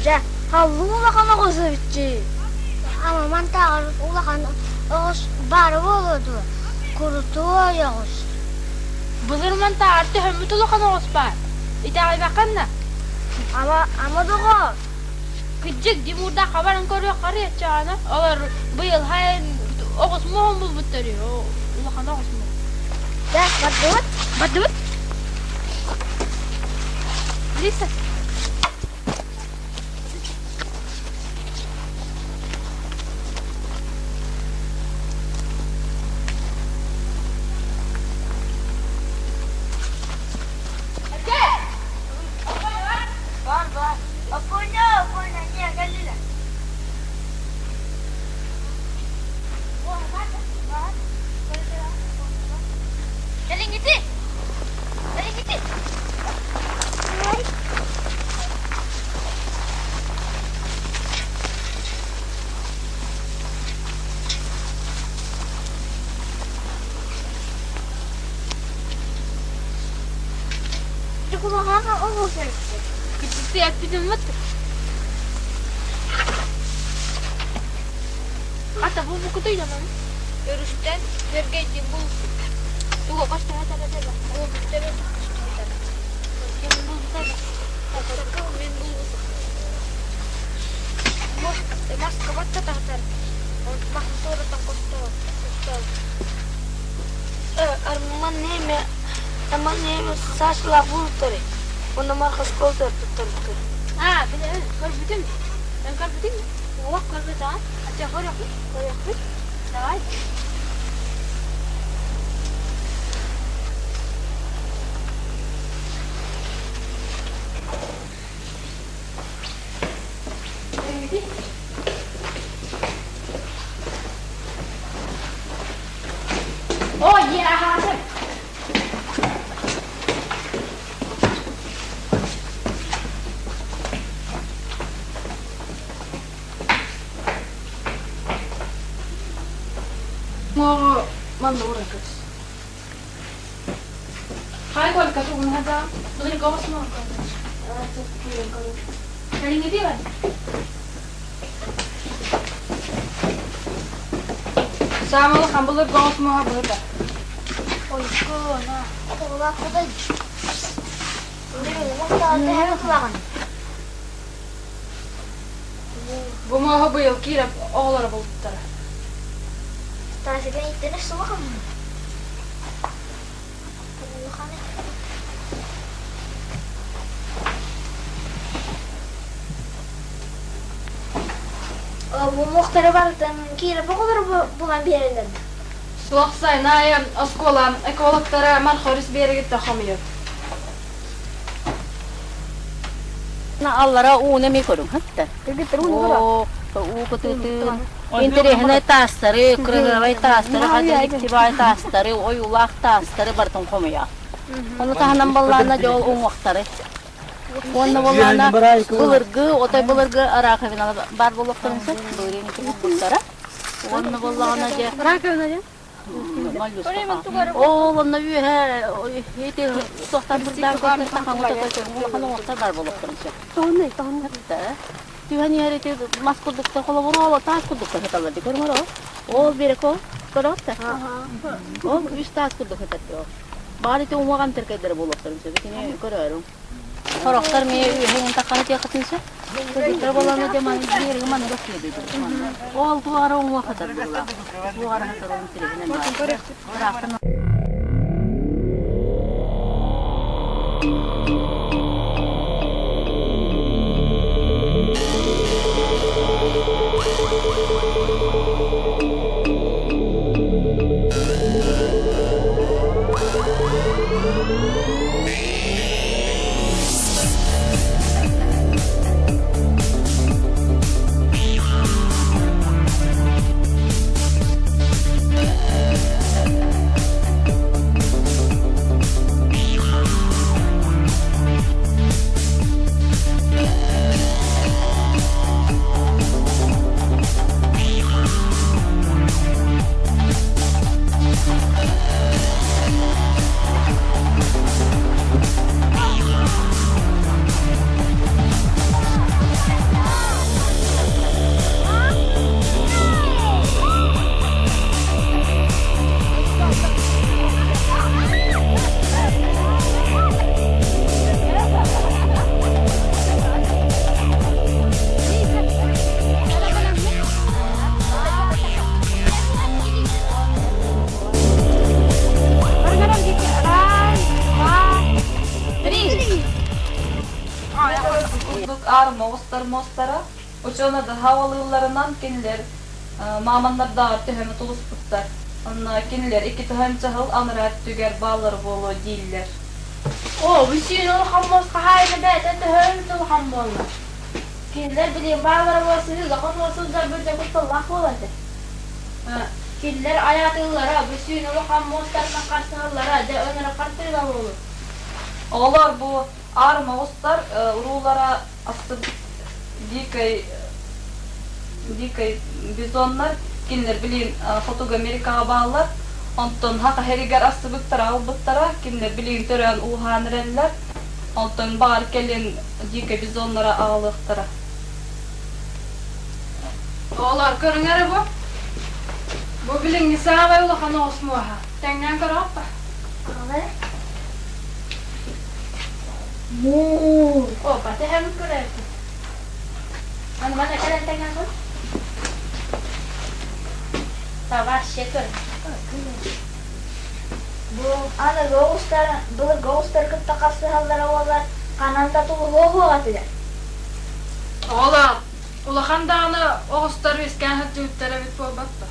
Дьэ, халлыы улахан оҕус эбит Ама мантааҕар улахан оҕус баара буолуо дуо? Курутуой оҕус. Былыр мантааҕар төһөммүт улахан оҕус баар. Итэҕэйбэххин да? Ама, ама доҕоор. Кырдьык, Димурдаахха баран көрүөххэ аччаҕына, олор быйыл хайан оҕус муоһун булбуттар үһү, улахан оҕус муоһун. Дьэ, бардыбыт? Бардыбыт. Лиса. Бар, бар. Оппуонньа, оппуонньа, не, кэллилэр. Кэлиҥҥити! Кэлиҥҥити! Кулаҕаҕа оҕус эбиппит. Кырдьыкты эппитим Хата бу букутуйданан Өрүстэн Сэргэйдиин булбут. Туга көстөһө тэбэ Булбуттары көстүбүтэ. Ким булбута Мин булбутум. Маска батта тахсар. Махтуураттан костоо. Костоо. Арман неме, аман неме сашла бултары. Онно марха школтар туттарбыттар. А, билэбин, көрбүтүм. Эн көрбүтүҥ? Уох көрбүт аа. Ача көрүөхпүт, көрүөхпүт. Давай. О, yeah! Уҥуоҕу манна ууран кэбис. Хай Колька тугун хада былыргы оҕус Кэлиҥҥитий бар. Саамалы улахан былыргы оҕус муоһа быһыта. Ойкуна, оҕолоох Бу муоһу быйыл киирэн оҕолоро булбуттара. Стасика иттэн суохаммын. Бу муохтары барытын киирэ оҕолору булан биэрэллэр. Суох сайын аайы оскуола экологтара Мархорис биэрэгиттэн хомуйар. Аллара ууну эмиэ көрүҥ хатта. Оо, уу кытыытын, интэриэһинэй таастары, кырыһыабай таастары, хадьырыктибай таастары, ойуулаах таастары барытын хомуйа. Ону таһынан баллаана дьол уҥуохтары. Уонна боллаана былыргы, отой былыргы раковиналар бар буолуохтарын сөп, былырыын ити булбуттара. Уонна боллаҕына дьэ Раковина дьэ? Ол онно үөһэ ити туохтан бырдаан көртөр тахаҥҥа улахан оҥостор бар буолуохтарын сөп. Түһэн иһэр ити мас курдуктар холобур ол таас курдуктар сыталлар дии көрүҥ ол. Ол биэрэк ол көрөҕүт да? Ол үс таас курдук сытар ол. Баар ити уҥуох эмтэркэйдэрэ буолуохтарын сөп. Итини көрөөрүҥ. Сорохтор эмиэ үөһэ таххана тиэххитин сөп. Кыргыттар буоллаҕына дьэ маны биэрэги маннык өттүлэ Ол туох эрэ уҥуох сытар быһыылаах. Туох эрэ сытар ол тириһинэн баар. Ыраахтан аарыма оҕустар муостара. Учуонайдар хаалыылларынан кинилэр мааманнардааҕар төһөнү тулуспуттар. Онно кинилэр 2000 сыл анараа өттүгэр бааллара буолуо дииллэр. Оо, бүтүн улахан муос хаһаайына бэйэтэ төһө улахан буолла? Кинилэр билигин бааллара буола сыһыыга хонуга сылдьарбыт дьэ кутталлаах буолуо этэ. Кинилэр айаатыыллара, бүтүн улахан муостарынан харсыһаллара дьэ ынырык хартыына буолуо. Оҕолор бу аарыма оҕустар уруулара ахсыбыт дикой дикой бизоннар кинилэр билигин Хотугу Америкаҕа бааллар. Онтон Саха сиригэр ахсыбыттара аҕалбыттара, кинилэр билигин төрөөн ууһаан эрэллэр. Онтон баҕар кэлин дикой бизоннара аҕалыахтара. Оҕолор көрүҥ эрэ бу. Бу билиҥҥи саамай улахан оҕус муоһа. Тэҥнээн көрөҕүт ба? Муу. Опа, тэһэбит көрөөччү. Аны мана кэлэн тэҥнээн көр. Вообще көр. Бу аныгы оҕустар былыргы оҕустары кытта харсыһаллара буоллар, ханан да тулуһуо суох этилэр. Оҕолоор, улахан даҕаны оҕустар үөскээн сылдьыбыттар эбит буолбат дуо?